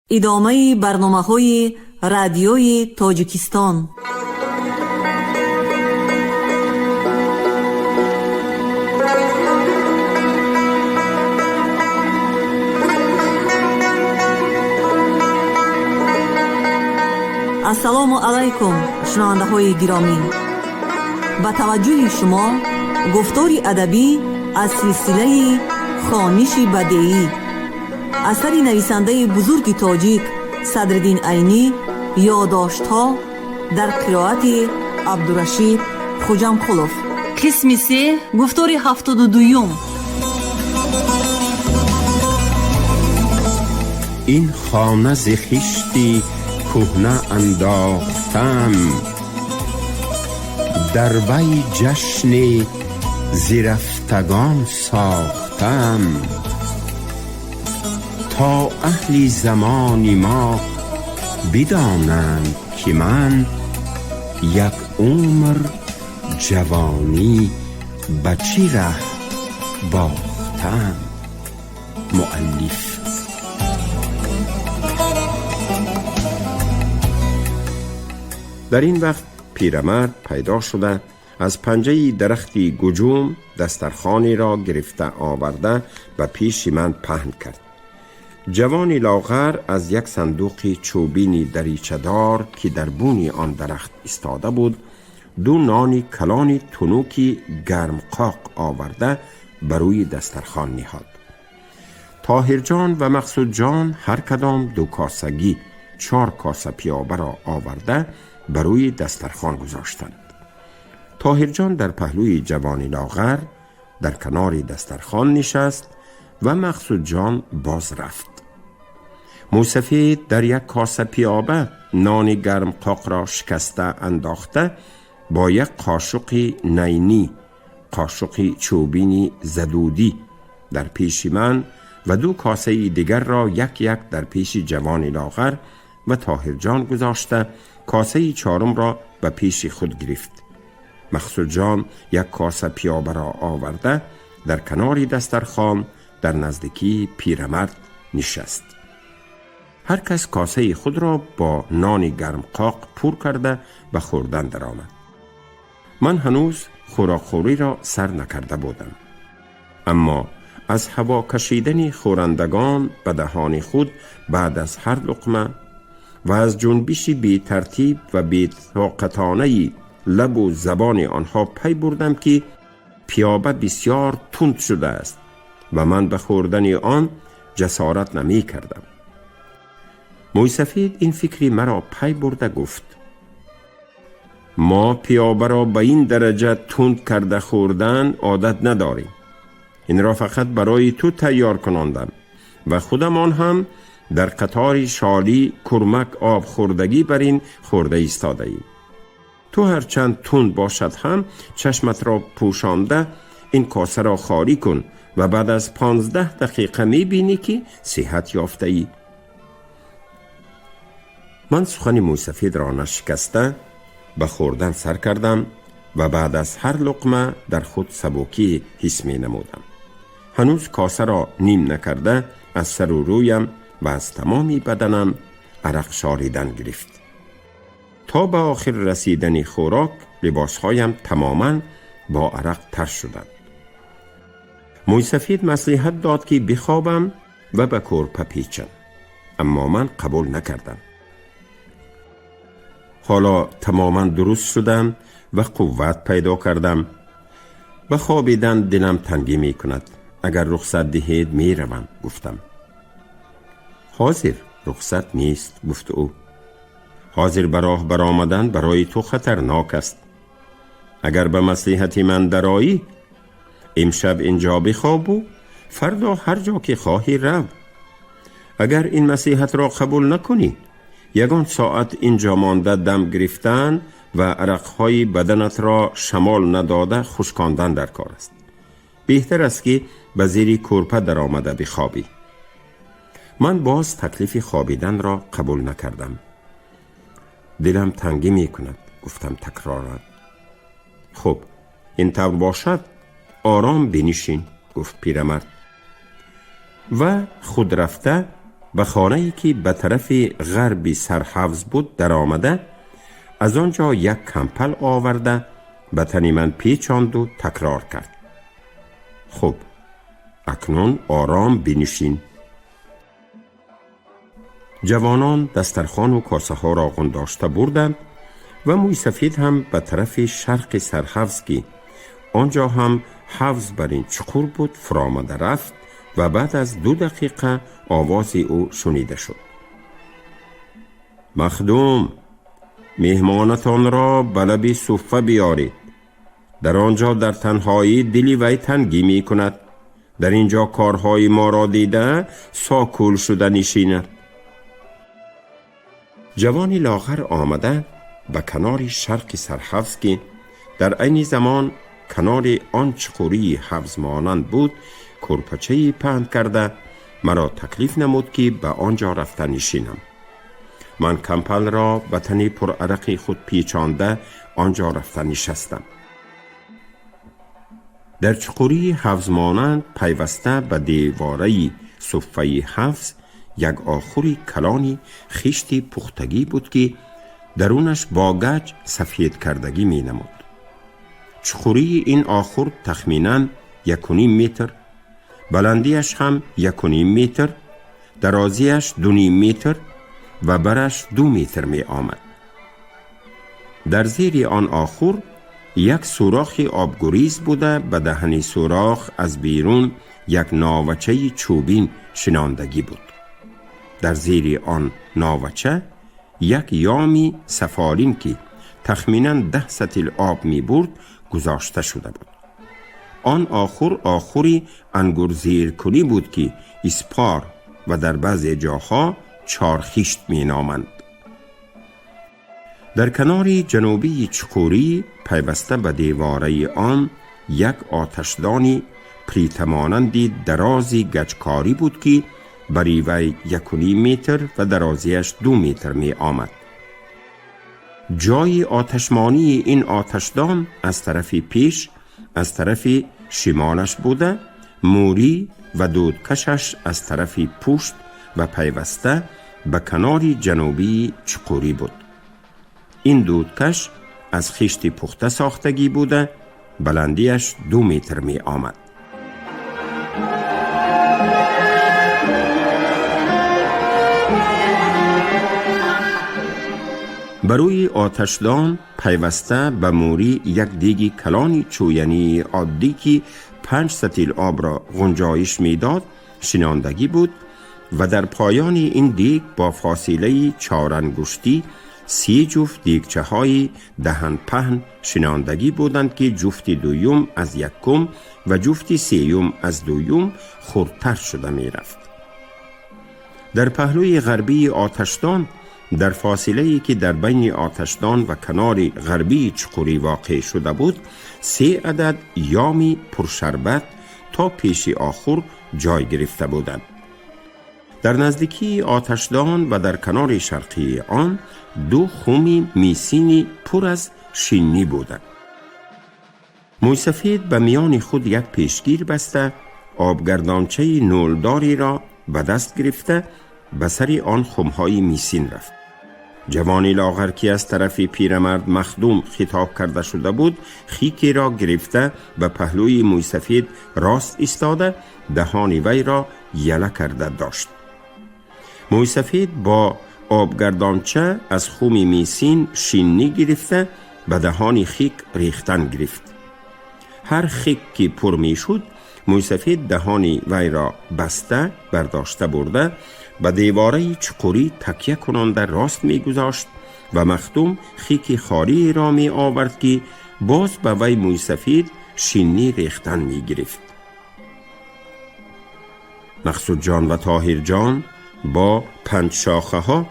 Идомаи барномаҳои Радиои Тоҷикистон. Ассалому алайкум, шунавандаҳои гиромӣ! Ба таваҷҷӯҳи шумо гуфтори адабӣ аз силсилаи «Хониши бадеӣ», асари нависандаи бузурги тоҷик Садриддин Айнӣ, «Ёдоштҳо» дар қироати Абдурашид Хуҷамқулов, қисми се, гуфтори 72-юм. Ин хона зи хишти кӯҳна андохтам, дар вай ҷашни зирафтагон сохтам, то аҳли замони мо бидонанд, ки ман як умр ҷавонӣ ба чӣ раҳ бохтам. Муаллиф. Дар ин вақт пирамард пайдо шуда, аз панҷаи дарахти гуҷум дастархонеро гирифта оварда, ба пеши ман паҳн кард. Ҷавони лоғар аз як сандуқи чӯбини даричадор, ки дар буни он дарахт истода буд, ду нони калони тунуки гармқоқ оварда, ба рӯи дастархон ниҳод. Тоҳирҷон ва Мақсудҷон ҳар кадом ду косагӣ чор коса пиёбаро оварда, ба рӯи дастархон гузоштанд. Тоҳирҷон дар паҳлӯи ҷавони лоғар дар канори дастархон нишаст ва Мақсудҷон боз рафт. Мӯсафед дар як коса пиёба нони гармқоқро шикаста андохта, бо як қошуқи найнӣ, қошуқи чӯбини задудӣ, дар пеши ман ва ду косаи дигарро як як дар пеши ҷавони лоғар ва Тоҳирҷон гузошта, косаи чорумро ба пеши худ гирифт. Мақсудҷон як коса пиёбаро оварда, дар канори дастархон дар наздикии пирамард нишаст. Ҳар кас косаи худро бо нони гармқоқ пур карда, ба хӯрдан даромад. Ман ҳанӯз хӯрокхӯриро сар накарда будам, аммо аз ҳаво кашидани хӯрандагон ба даҳони худ баъд аз ҳар луқма ва аз ҷунбиши бетартиб ва бетоқатонаи лабу забони онҳо пай бурдам, ки пиёба бисёр тунд шудааст ва ман ба хӯрдани он ҷасорат намекардам. Мӯйсафед ин фикри маро пай бурда, гуфт: «Мо пиёбаро ба ин дараҷа тунд карда хӯрдан одат надорем. Инро фақат барои ту тайёр кунондам ва худамон ҳам дар қатори шолӣ курмак об хӯрдагӣ бар ин хӯрда истодаем. Ту ҳарчанд тунд бошад ҳам, чашматро пӯшонда ин косаро холӣ кун ва баъд аз 15 дақиқа мебинӣ, ки сиҳат ёфтаӣ». Ман сухани мӯйсафедро нашикаста, ба хӯрдан сар кардам ва баъд аз ҳар луқма дар худ сабукӣ ҳис менамудам. Ҳанӯз косаро ним накарда, аз сару рӯям ва аз тамоми баданам арақ шоридан гирифт. То ба охир расидани хӯрок либосҳоям тамоман бо арақ тар шуданд. Мӯйсафед маслиҳат дод, ки бихобам ва ба кӯрпа печам, аммо ман қабул накардам. Ҳоло тамоман дуруст шудам ва қувват пайдо кардам. Ба хобидан дилам тангӣ мекунад. Агар рухсат диҳед, меравам, гуфтам. «Ҳозир рухсат нест», гуфт ӯ. «Ҳозир ба роҳ баромадан барои ту хатарнок аст. Агар ба маслиҳати ман дароӣ, имшаб инҷо бихобу фардо ҳар ҷо ки хоҳӣ рав. Агар ин маслиҳатро қабул накунӣ, ягон соат инҷо монда, дам гирифтан ва арақҳои баданатро шамол надода хушкондан дар кор аст. Беҳтар аст, ки ба зери кӯрпа даромада бихобӣ». Ман боз таклифи хобиданро қабул накардам. «Дилам тангӣ мекунад», гуфтам такроран. «Хуб, ин тавр бошад, ором бинишин», гуфт пирамард ва худ рафта به خانه‌ای که به طرف غرب سرحوض بود درآمده، از آنجا یک کمپل آورده به تن من پیچاند و تکرار کرد: خب اکنون آرام بنشین. جوانان دسترخوان و کاسه ها را قنداشته بردند و موی سفید هم به طرف شرق سرحوض که آنجا هم حوض بر این چقور بود فرامده رفت و بعد از 2 دقیقه آواز او شنیده شد: مخدوم، مهمانتان را به لب صفه بیارید. در آنجا در تنهایی دلی وی تنگی می کند. در اینجا کارهای ما را دیده ساکول شده نشیند. جوانی لاغر آمده به کنار شرق سرحوض که در عین زمان کنار آن چقوری حوض مانند بود کرپچه‌ای پهن کرده مرا تکلیف نمود که به آنجا رفته نشینم. من کمپل را به تن پرعرق خود پیچانده آنجا رفته نشستم. در چقوری حوض مانند پیوسته به دیواره صفه حوض یک آخور کلانی خشت پختگی بود که درونش با گچ سفید کردگی می نمود. چقوری این آخور تخمیناً 1.5 متر، بلندیش هم 1.5 متر، درازیش 2.5 متر و برش 2 متر می آمد. در زیر آن آخور یک سوراخ آبگریز بوده، به دهن سوراخ از بیرون یک ناوچه چوبین شناندگی بود. در زیر آن ناوچه یک یامی سفالین که تخمیناً 10 سطل آب می برد گذاشته شده بود. آن آخور آخوری انگور زیرکنی بود که اسپار و در بعض جاها چارخیشت می نامند. در کنار جنوبی چقوری پیوسته به دیواره آن یک آتشدانی پریتمانند درازی گچکاری بود که بری وی 1.5 متر و درازیش 2 متر می آمد. جای آتشمانی این آتشدان از طرف پیش از طرف شمالش بوده، موری و دودکشش از طرف پشت و پیوسته به کنار جنوبی چقوری بود. این دودکش از خشت پخته ساختگی بوده، بلندیش 2 متر می آمد. بروی آتشدان پیوسته به موری یک دیگ کلانی چوینی عادی که 5 سطل آب را گنجایش میداد شناندگی بود و در پایان این دیگ با فاصله 4 انگشتی 3 جفت دیگچه های دهن پهن شناندگی بودند که جفت دویم از یکم و جفت سیوم از دویم خردتر شده می رفت. در پهلوی غربی آتشدان در فاصله که در بین آتشدان و کنار غربی چقوری واقع شده بود 3 عدد یامی پرشربت تا پیش آخر جای گرفته بودند. در نزدیکی آتشدان و در کنار شرقی آن 2 خم میسینی پر از شینی بودند. مویسفید به میان خود یک پیشگیر بسته آبگردانچه نولداری را به دست گرفته به سر آن خمهای میسین رفت. جوانی لاغر که از طرف پیرمرد مخدوم خطاب کرده شده بود خیکی را گرفته به پهلوی مویسفید راست ایستاده دهان وی را یله کرده داشت. مویسفید با آبگردانچه از خم میسین شینی گرفته به دهان خیک ریختن گرفت. هر خیک که پر می شد مویسفید دهان وی را بسته برداشته برده به دیواره چقوری تکیه کننده راست می گذاشت و مخدوم خیک خالی را می آورد که باز به وی مویسفید شینی ریختن می گرفت. مقصود جان و طاهر جان با 5 شاخه ها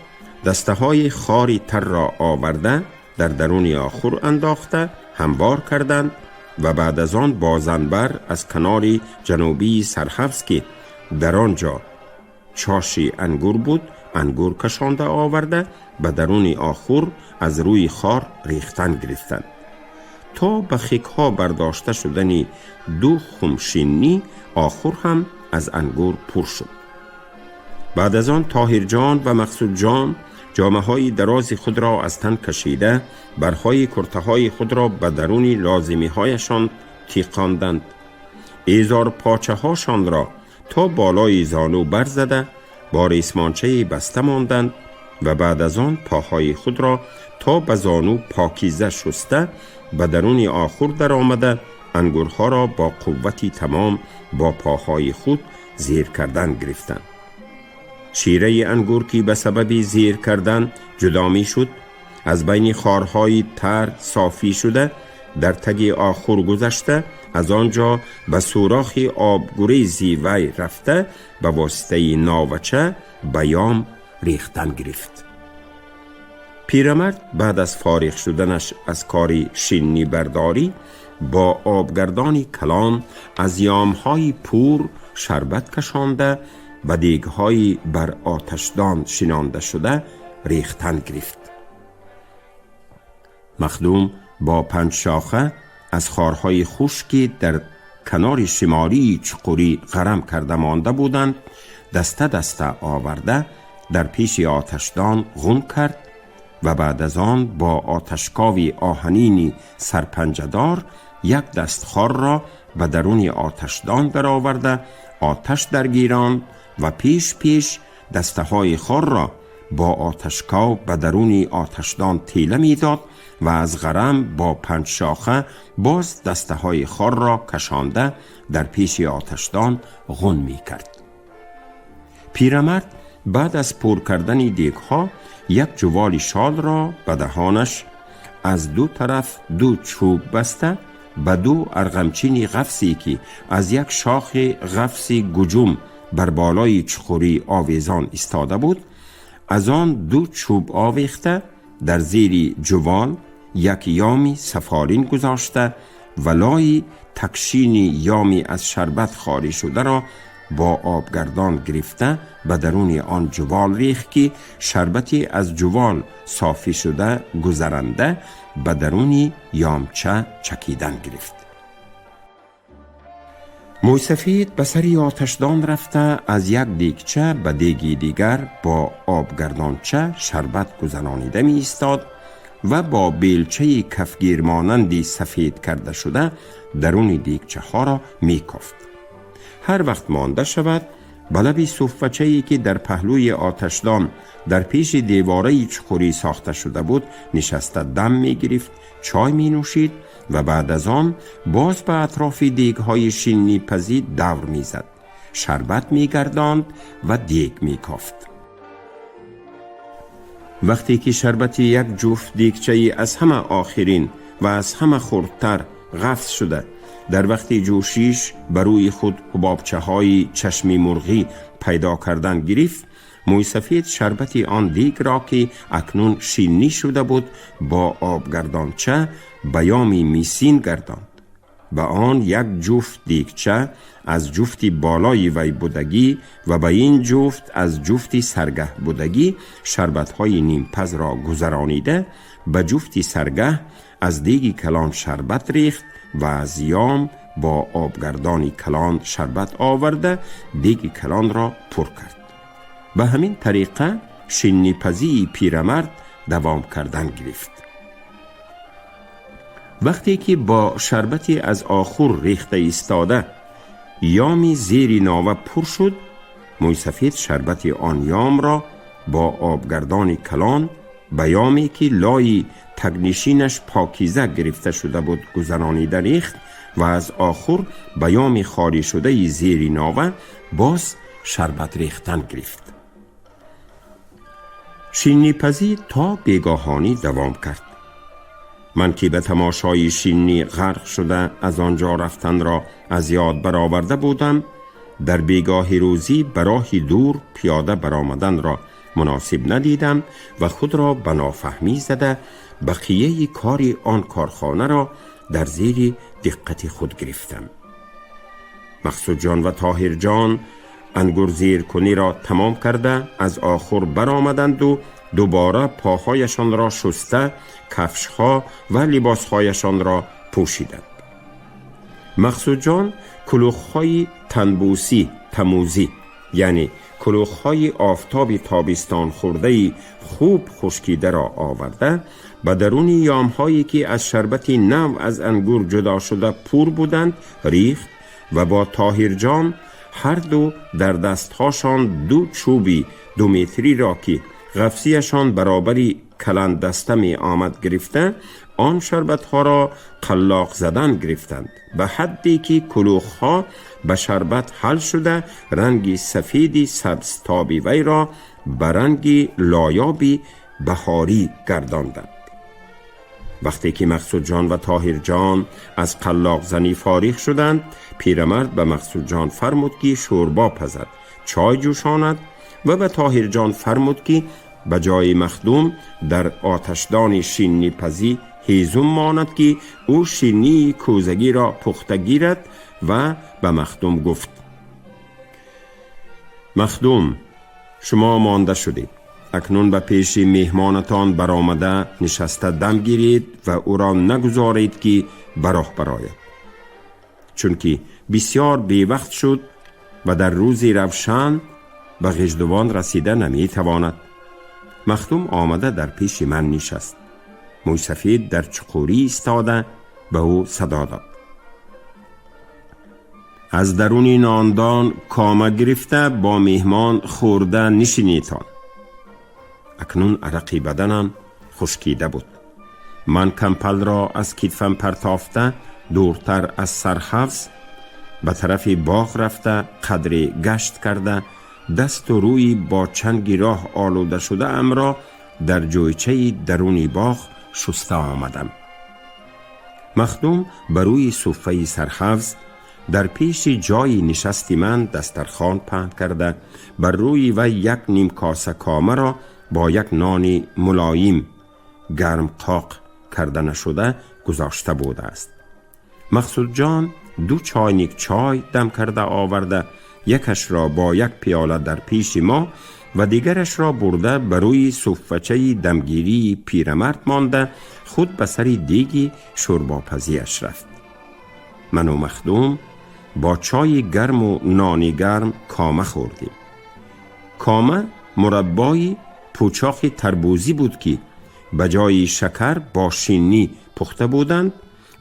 دسته های خاری تر را آورده در درون آخور انداخته هموار کردند و بعد از آن با زنبر از کنار جنوبی سرحوض که در آنجا چاشی انگور بود انگور کشانده آورده به درون آخور از روی خار ریختن گرفتند تا به خیکها برداشته شدن 2 خمشینی آخور هم از انگور پر شد. Баъд аз он Тоҳирҷон ва Мақсудҷон ҷомаҳои дарози худро аз тан кашида, барҳои куртаҳои худро ба даруни лозимиҳояшон тиқонданд, эзорпочаҳошонро то болои зону барзада, бо ресмончаи баста монданд ва баъд аз он поҳои худро то ба зону покиза шуста, ба даруни охур даромада, ангурҳоро бо қуввати тамом бо поҳои худ зер кардан гирифтанд. Шираи ангур, ки ба сабаби зер кардан ҷудо мешуд, аз байни хорҳои тар софӣ шуда, дар таги охур гузашта, аз он ҷо ба сӯрохи обгурези вай рафта, ба воситаи новача ба ём рехтан гирифт. Пирамард баъд аз фориғ шуданаш аз кори шиннибардорӣ, бо обгардони калон аз ёмҳои пур шарбат кашонда, ба дегҳои бар оташдон шинонда шуда рехтан гирифт. Махдум бо панҷшоха аз хорҳои хушк, ки дар канори шимолии чуқурӣ ғарам карда монда буданд, даста даста оварда, дар пеши оташдон ғун кард ва баъд аз он бо оташкови оҳанини сарпанҷадор як даст хорро ба даруни оташдон дароварда, оташ даргиронд ва пеш пеш дастаҳои хорро бо оташков ба даруни оташдон тела медод ва аз ғарам бо панҷшоха боз дастаҳои хорро кашонда, дар пеши оташдон ғун мекард. Пирамард баъд аз пур кардани дегҳо як ҷуволи шолро ба даҳонаш аз ду тараф ду чӯб баста, ба ду арғамчини ғафсе, ки аз як шохи ғафси гуҷум бар болои чуқурӣ овезон истода буд, аз он ду чӯб овехта, дар зери ҷувол як ёми сафолин гузошта ва лои такшини ёми аз шарбат холӣ шударо бо обгардон гирифта, ба даруни он ҷувол рехт, ки шарбати аз ҷувол софӣ шуда гузаранда ба даруни ёмча чакидан гирифт. Мӯйсафед ба сари оташдон рафта, аз як дегча ба деги дигар бо обгардонча шарбат гузаронида меистод ва бо белчаи кафгирмонанди сафед карда шуда даруни дегчаҳоро мекофт. Ҳар вақт монда шавад, ба лаби суффачае, ки дар паҳлӯи оташдон дар пеши девораи чуқурӣ сохта шуда буд, нишаста, дам мегирифт, чой менӯшид ва баъд аз он боз ба атрофи дегҳои шиннипазӣ давр мезад, шарбат мегардонд ва дег мекофт. Вақте ки шарбати як ҷуфт дегчаи аз ҳама охирин ва аз ҳама хурдтар ғафс шуда, дар вақти ҷӯшиш ба рӯи худ ҳубобчаҳои чашми мурғӣ пайдо кардан гирифт, мӯйсафед шарбати он дегро, ки акнун шиннӣ шуда буд, бо обгардонча ба ёми мисин гардонд. Ба он як ҷуфт дегча аз ҷуфти болои вай будагӣ ва ба ин ҷуфт аз ҷуфти саргаҳ будагӣ шарбатҳои нимпазро гузаронида, ба ҷуфти саргаҳ аз деги калон шарбат рехт ва аз ём бо обгардони калон шарбат оварда, деги калонро пур кард. Ба ҳамин тариқа шиннипазии пирамард давом кардан гирифт. Вақте ки бо шарбати аз охур рехта истода ёми зери нова пур шуд, мӯйсафед шарбати он ёмро бо обгардони калон ба ёме, ки лои тагнишинаш покиза гирифта шуда буд, гузаронида рехт ва аз охур ба ёми холӣ шудаи зери нова боз шарбат рехтан гирифт. Шиннипазӣ то бегоҳонӣ давом кард. Ман, ки ба тамошои шиннӣ ғарқ шуда, аз он ҷо рафтанро аз ёд бароварда будам, дар бегоҳи рӯзӣ ба роҳи дур пиёда баромаданро муносиб надидам ва худро ба нофаҳмӣ зада, бақияи кори он корхонаро дар зери диққати худ гирифтам. Мақсудҷон ва Тоҳирҷон ангурзиркуниро тамом карда, аз охур баромаданду дубора поҳояшонро шуста, кафшҳо ва либосҳояшонро пӯшиданд. Мақсудҷон кулухҳои танбусӣ тамузӣ, яъне کلوخ‌های آفتاب تابستان خورده خوب خشکیده را آورده به درون یامهایی که از شربت نو از انگور جدا شده پر بودند ریخت و با طاهر جان هر دو در دستهاشان دو چوبی 2 متری را که غفصیشان برابری کلان دسته می آمد گرفته آن شربت ها را قلاق زدن گرفتند، به حدی که کلوخ ها به شربت حل شده رنگ سفید سبز تابی وی را به رنگ لایابی بهاری گرداندند. وقتی که مقصود جان و طاهر جان از قلاق زنی فارغ شدند، پیرمرد به مقصود جان فرمود که شوربا پزد، چای جوشاند و به طاهر جان فرمود که به جای مخدوم در آتشدان شیرینی پزی هیزم ماند که او شیرینی کوزگی را پخته گیرد و به مخدوم گفت: مخدوم، شما مانده شدید، اکنون به پیش مهمانتان برآمده نشسته دم گیرید و او را نگذارید که براه براید، چون که بسیار بی وقت شد و در روز روشن به غژدوان رسیده نمی تواند. مخدوم آمده در پیش من نشست. مویسفید در چقوری ایستاده به او صدا داد: از درون ناندان کامه گرفته با مهمان خورده نشینیتان. اکنون عرقی بدنم خشکیده بود. من کمپل را از کتفم پرتافته دورتر از سرحوض به طرف باغ رفته قدر گشت کرده دست و روی با چنگ راه آلوده شده ام را در جویچه درون باغ شسته آمدم. مخدوم بر روی صفه سرحوض در پیش جای نشست من دسترخوان پهن کرده بر روی و یک نیم کاسه کامه را با یک نان ملایم گرم قاق کرده نشده گذاشته بوده است. مقصود جان 2 چاینک چای دم کرده آورده، یکش را با یک پیاله در پیش ما و دیگرش را برده بر روی صفچه دمگیری پیرمرد مانده خود به سر دیگی شورباپزیش رفت. من و مخدوم با چای گرم و نان گرم کامه خوردیم. کامه مربای پوچاق تربوزی بود که به جای شکر با شیرینی پخته بودند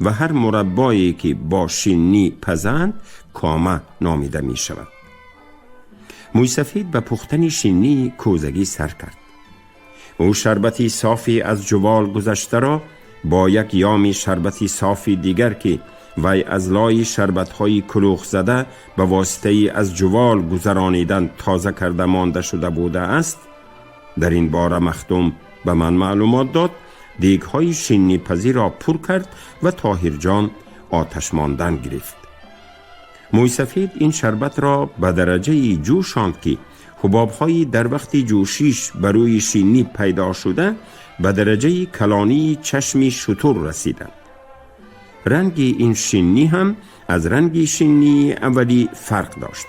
و هر مربایی که با شیرینی پزند کامه نامیده می شود. مویسفید به پختن شیرینی کوزگی سر کرد. او شربتی صافی از جوال گذشته را با یک یامی شربتی صافی دیگر که وی از لای شربت‌های کلوخ زده به واسطه از جوال گذرانیدن تازه کرده مانده شده بوده است، در این باره مخدوم به من معلومات داد، دیگ‌های شیرینی پزی را پر کرد و طاهر جان آتش ماندن گرفت. مویسفید این شربت را به درجه جوشاند که حباب‌های در وقت جوشیش بر روی شیرینی پیدا شده به درجه کلانی چشم شتر رسیدند. رنگ این شیرینی هم از رنگ شیرینی اولی فرق داشت.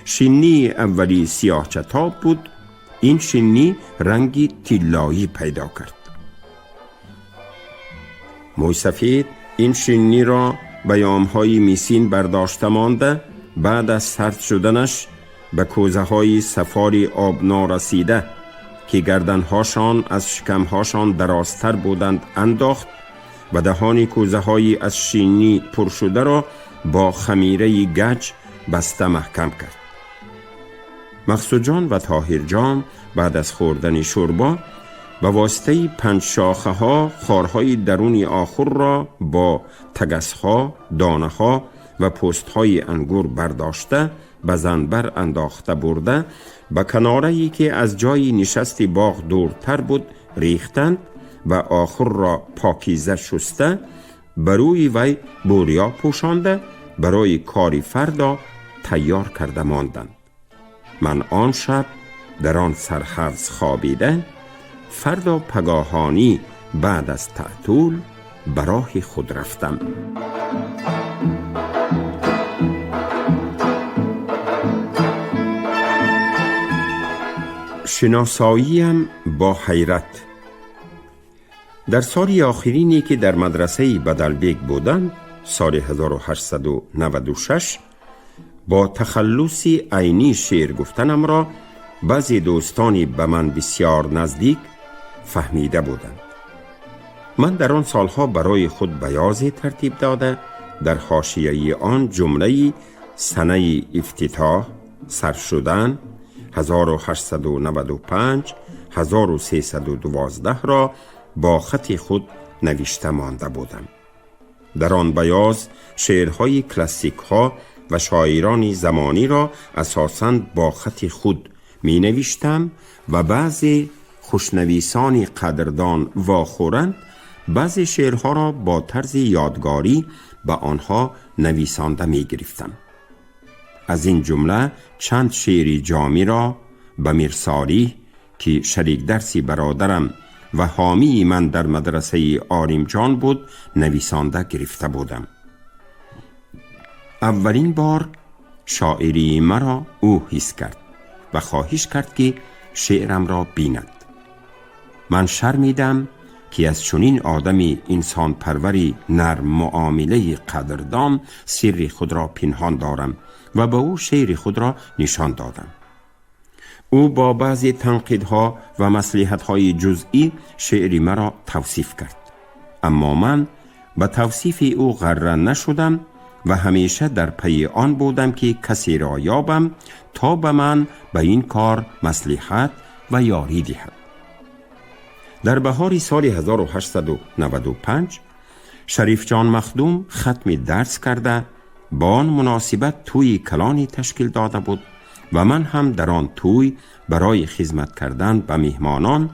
شیرینی اولی سیاه چتاب بود، این شیرینی رنگ طلایی پیدا کرد. مویسفید این شیرینی را به یامهای میسین برداشته مانده، بعد از سرد شدنش به کوزه های سفاری آب نارسیده که گردنهاشان از شکمهاشان درازتر بودند انداخت و دهان کوزه های از شیرینی پر شده را با خمیره گچ بسته محکم کرد. مقصود جان و طاهر جان بعد از خوردن شوربا به واسطه 5 شاخه ها خارهای درون آخر را با تگس ها، دانه ها و پوست های انگور برداشته به زنبر انداخته برده به کناره‌ای که از جای نشست باغ دورتر بود ریختند و آخر را پاکیزه شسته بر روی وی بوریا پوشانده برای کاری فردا تیار کرده ماندند. من آن شب در آن سرحوض خوابیده فردا پگاهانی بعد از تعطول براه خود رفتم. شناساییم با حیرت. در سال آخرینی که در مدرسه بدلبیگ بودم، سال 1896، با تخلص عینی شعر گفتنم را بعضی دوستانی به من بسیار نزدیک فهمیده بودند. من در آن سالها برای خود بیاضی ترتیب داده در حاشیه آن جمله سنه افتتاح سر شدن 1895 1312 را با خط خود نوشته مانده بودم. در آن بیاض شعرهای کلاسیک ها و شاعران زمانی را اساساً با خط خود می نوشتم و بعضی خوشنویسان قدردان واخورند بعضی شعرها را با طرز یادگاری به آنها نویسانده می گرفتم. از این جمله چند شعر جامی را به میرسالی که شریک درسی برادرم و حامی من در مدرسه آریمجان بود نویسانده گرفته بودم. اولین بار شاعری مرا او حس کرد و خواهش کرد که شعرم را بیند. من شرمیدم که از چنین آدمی انسان پروری نرم معامله قدردان سر خود را پنهان دارم و به او شعر خود را نشان دادم. او با بعضی تنقیدها و مصلحت‌های جزئی شعر مرا توصیف کرد، اما من به توصیف او غره نشدم و همیشه در پی آن بودم که کسی را یابم تا به من به این کار مصلحت و یاری دهد. در بهار سال 1895 شریف جان مخدوم ختم درس کرده با آن مناسبت توی کلانی تشکیل داده بود و من هم در آن توی برای خدمت کردن به مهمانان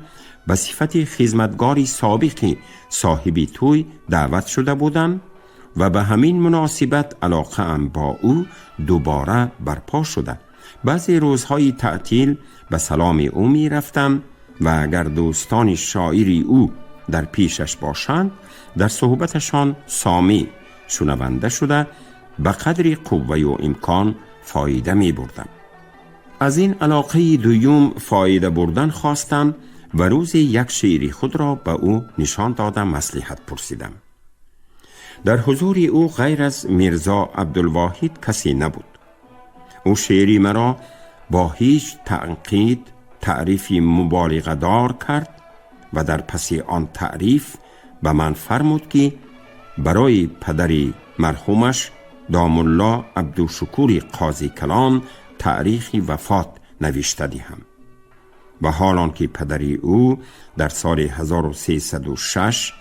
به صفت خدمتگاری سابق صاحبی توی دعوت شده بودم و به همین مناسبت علاقه ام با او دوباره برپا شده. بعضی روزهای تعطیل به سلام او می رفتم و اگر دوستان شاعری او در پیشش باشند در صحبتشان سامی شنونده شده به قدر قوه و امکان فایده می بردم. از این علاقه دویم فایده بردن خواستم و روز یک شعر خود را به او نشان دادم، مصلحت پرسیدم. در حضور او غیر از میرزا عبدالواحد کسی نبود. او شعری مرا با هیچ تنقید تعریفی مبالغه دار کرد و در پس آن تعریف به من فرمود که برای پدر مرحومش داملا عبدالشکور قاضی کلان تاریخ وفات نوشته دهم. و حال آن که پدری او در سال 1306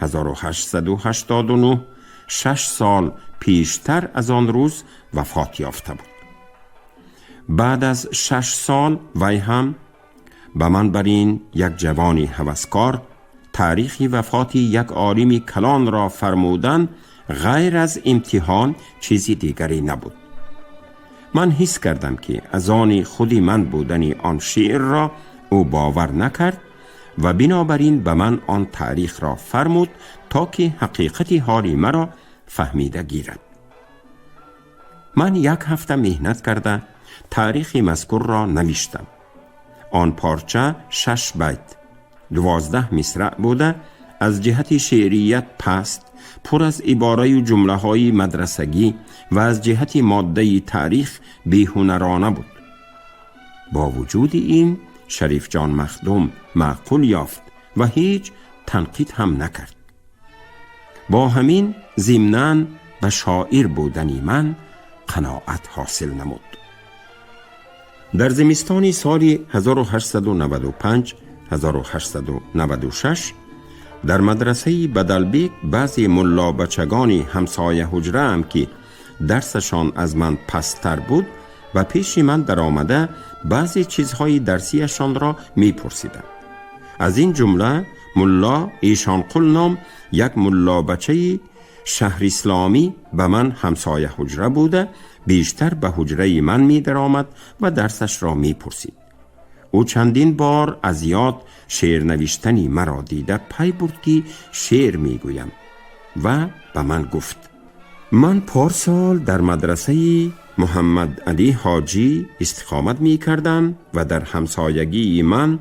1889 6 سال پیشتر از آن روز وفات یافته بود. بعد از 6 سال وی هم به من بر این یک جوانی هوسکار تاریخ وفات یک عالم کلان را فرمودن غیر از امتحان چیزی دیگری نبود. من حس کردم که از آن خودی من بودن آن شعر را او باور نکرد و بنابراین به من آن تاریخ را فرمود تا که حقیقت حال مرا فهمیده گیرد. من یک هفته مهنت کرده تاریخ مذکور را نوشتم. آن پارچه 6 بیت 12 مصرع بوده، از جهت شعریت پست، پر از عباره و جمله های مدرسگی و از جهت ماده تاریخ بیهنرانه بود. با وجود این شریف جان مخدوم معقول یافت و هیچ تنقید هم نکرد. با همین ضمناً به شاعر بودن من قناعت حاصل نمود. در زمستان سال 1895 1896 در مدرسه بدلبیک بعضی ملا بچگان همسایه حجره هم که درسشان از من پستر بود و پیش من در آمده بعضی چیزهای درسیشان را می پرسیدند. از این جمله ملا ایشان قل نام یک ملا بچه شهر اسلامی به من همسایه حجره بوده، بیشتر به حجره من می در آمد و درسش را می پرسید. او چندین بار از یاد شعر نوشتنی مرا دیده پی برد که شعر می گویم و به من گفت من پارسال در مدرسه محمد علی حاجی استقامت می کردم و در همسایگی من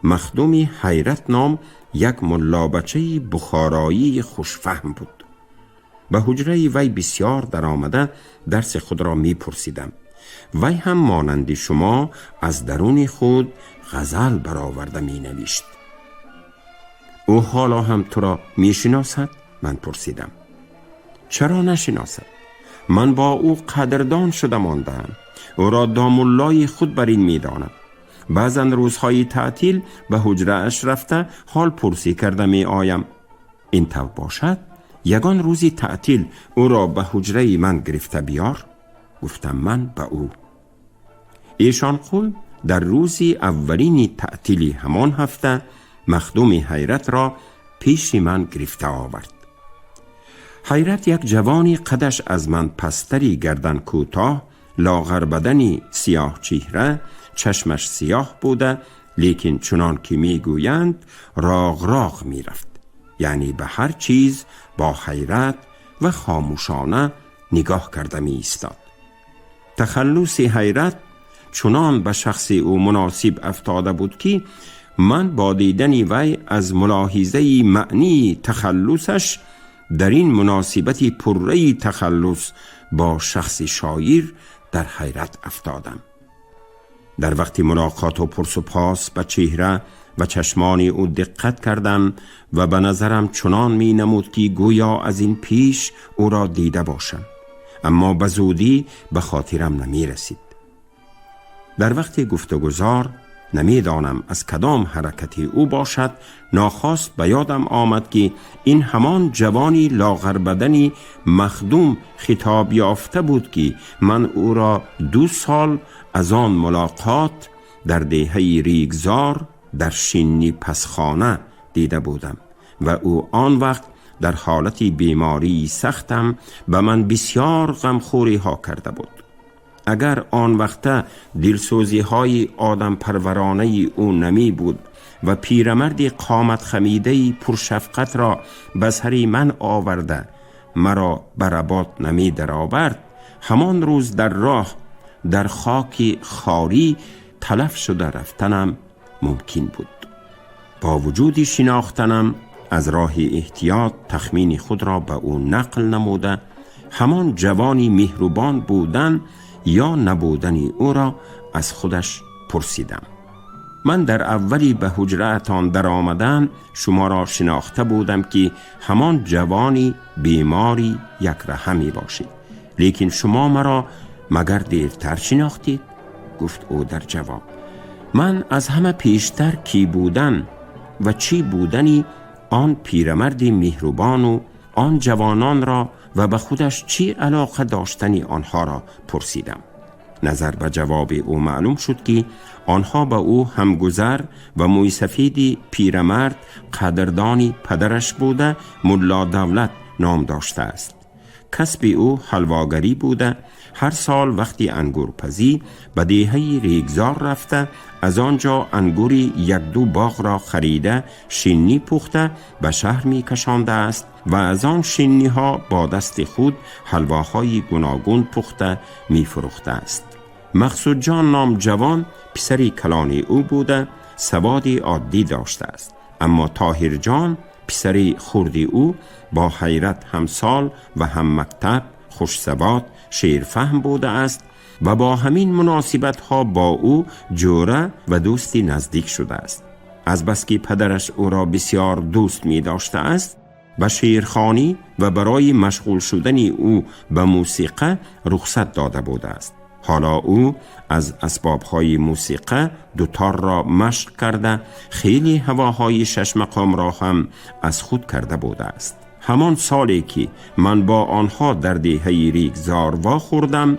مخدوم حیرت نام یک ملا بچه بخارایی خوشفهم بود. به حجره وی بسیار در آمده درس خود را می پرسیدم. Вай ҳам монанди шумо аз даруни худ ғазал бароварда менавишт. Ӯ ҳоло ҳам туро мешиносад? Ман пурсидам. Чаро нашиносад? Ман бо ӯ қадрдон шуда мондаам. Ӯро домуллои худ бар ин медонам. Баъзан рӯзҳои таътил ба ҳуҷрааш рафта ҳол пурсӣ карда меоям. Ин тавр бошад, ягон рӯзи таътил ӯро ба ҳуҷраи ман гирифта биёр, гуфтам ман ба ӯ. Эшонқул дар рӯзи аввалини таътили ҳамон ҳафта махдуми Ҳайратро пеши ман гирифта овард. Ҳайрат як ҷавони қадаш аз ман пасттари, гардан кӯтоҳ, лоғарбадани сиёҳчеҳра, чашмаш сиёҳ буда, лекин чунон ки мегӯянд, роғ-роғ мерафт, яъне ба ҳар чиз бо ҳайрат ва хомӯшона нигоҳ карда меистод. Тахаллуси Ҳайрат чунон ба шахси ӯ муносиб афтода буд, ки ман бо дидани вай аз мулоҳизаи маънии тахаллусаш дар ин муносибати пурраи тахаллус бо шахси шоир дар ҳайрат афтодам. Дар вақти мулоқоту пурсупос ба чеҳра ва чашмони ӯ диққат кардам ва ба назарам чунон менамуд, ки гӯё аз ин пеш ӯро дида бошам, аммо ба зудӣ ба хотирам намерасид. Дар вақти гуфтугузор, намедонам аз кадом ҳаракати ӯ бошад, нохост ба ёдам омад, ки ин ҳамон ҷавони лоғарбадани махдум хитоб ёфта буд, ки ман ӯро 2 сол аз он мулоқот дар деҳаи Ригзор дар шинни пасхона дида будам ва ӯ он вақт дар ҳолати бемории сахтам ба ман бисёр ғамхӯриҳо карда буд. Агар он вақта дилсӯзиҳои одампарваронаи ӯ намебуд ва пирамарди қоматхамидаи пуршафқатро ба сари ман оварда маро ба работ намедаровард, ҳамон рӯз дар роҳ дар хоки хорӣ талаф шуда рафтанам мумкин буд. Бо вуҷуди шинохтанам, аз роҳи эҳтиёт тахмини худро ба ӯ нақл намуда, ҳамон ҷавони меҳрубон будан ё набудани ӯро аз худаш пурсидам. Ман дар аввали ба ҳуҷраатон даромадан шуморо шинохта будам, ки ҳамон ҷавони бемори якраҳа мебошед, лекин шумо маро магар дертар шинохтед? Гуфт ӯ дар ҷавоб. Ман аз ҳама пештар кӣ будан ва чӣ будани он пирамарди меҳрубону он ҷавононро ва ба худаш чӣ алоқа доштани онҳоро пурсидам. Назар ба ҷавоби ӯ маълум шуд, ки онҳо ба ӯ ҳамгузар ва мӯйсафеди пирамард қадрдони падараш буда, Мулло Давлат ном доштааст. Касби ӯ ҳалвогарӣ буда, ҳар сол вақти ангурпазӣ ба деҳаи Регзор рафта, аз он ҷо ангури як-ду боғро харида, шиннӣ пухта ба шаҳр мекашондааст ва аз он шинниҳо бо дасти худ ҳалвоҳои гуногун пухта мефурӯхтааст. Мақсудҷон ном ҷавон писари калони ӯ буда, саводи оддӣ доштааст, аммо Тоҳирҷон, писари хурди ӯ, бо Ҳайрат ҳамсол ва ҳаммактаб, хушсавод, шеърфаҳм будааст ва бо ҳамин муносибатҳо бо ӯ ҷӯра ва дӯсти наздик шудааст. Азбаски падараш ӯро бисёр дӯст медоштааст, ба шеърхонӣ ва барои машғул шудани ӯ ба мусиқа рухсат дода будааст. Ҳоло ӯ аз асбобҳои мусиқа дуторро машқ карда, хеле ҳавоҳои шашмақомро ҳам аз худ карда будааст. Ҳамон соле ки ман бо онҳо дар деҳаи Ригзор вохӯрдам,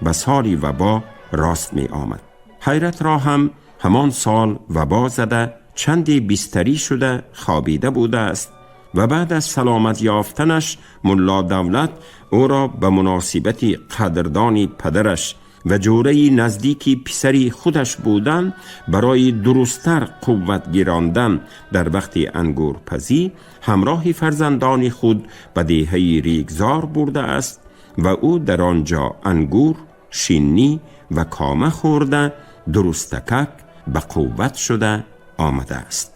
ба соли вабо рост меомад. Ҳайратро ҳам ҳамон сол вабо зада, чанде бистарӣ шуда хобида будааст ва баъд аз саломат ёфтанаш Мулло Давлат ӯро ба муносибати қадрдони падараш ва ҷӯраи наздики писари худаш будан барои дурусттар қувват гирондан дар вақти ангурпазӣ ҳамроҳи фарзандони худ ба деҳаи Ригзор бурдааст ва ӯ дар он ҷо ангур, шиннӣ ва кома хӯрда, дурустакак ба қувват шуда омадааст.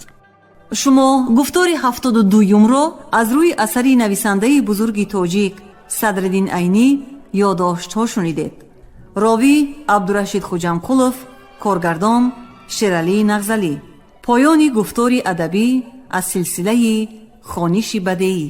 Шумо гуфтори 72-юмро аз рӯи асари нависандаи бузурги тоҷик Садриддин Айнӣ «Ёдоштҳо» шунидед. Ровӣ Абдурашид Хуҷамқулов, коргардон Шералӣ Нағзалӣ. Поёни гуфтори адабӣ аз силсилаи хониши бадеӣ.